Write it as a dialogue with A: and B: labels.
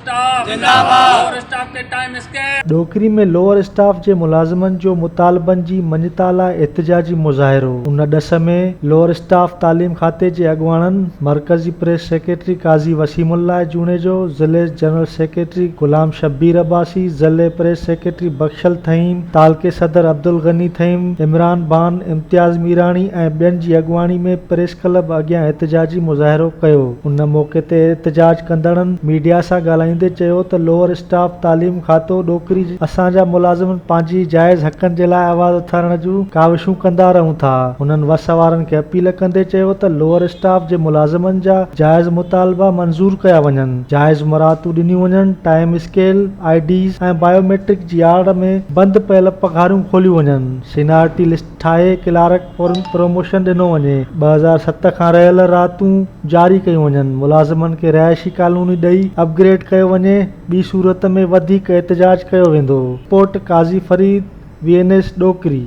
A: Staff زنده باد lower staff کي time scale.
B: Dokri ۾ lower staff جي ملازمن جو مطالبن جي مڃتا لاء احتجاجي مظاهرو، ان ڏس ۾ لوئر اسٽاف تعليم کاتي جي اڳواڻن، مرڪزي پريس سيڪريٽري قاضي وسيم الله جوڻيجو، ضلعي جنرل سيڪريٽري غلام شبير عباسي، ضلعي پريس سيڪريٽري بخشل ٿهيم، تعلقي صدر عبدالغني ٿهيم، عمران بان، امتياز ميراڻي ۽ ٻين جي اڳواڻي ۾ پريس ڪلب اڳيان احتجاجي مظاهرو ڪيو. ان موقعي تي احتجاج ڪندڙن ميڊيا سان ڳالهائيندي چيو ته لوئر اسٽاف تعليم کاتو ڏوڪري اسان جا ملازمن پنهنجي جائز حقن جي لاء آواز اٿارڻ جون ڪاوشون ڪندا رهون ٿا. هنن وس وارن کي اپيل ڪندي چيو ته لوئر اسٽاف جي ملازمن جا جائز مطالبا منظور ڪيا وڃن، جائز مراعتون ڏنيون وڃن، time scale, I Ds ۽ biometric جي آڙ ۾ بند پيل پگهارون کوليون وڃن، سينارٽي لسٽ ٺاهي ڪلارڪ پروموشن ڏنو وڃي، 2007 کان رهيل رعتون جاري ڪيون وڃن، ملازمن کي رهائشي ڪالوني ڏئي اپ گريڊ ڪيو وڃي، ٻي صورت ۾ وڌيڪ احتجاج ڪيو ويندو. Report, Qazi Farid, V N S, Dokri.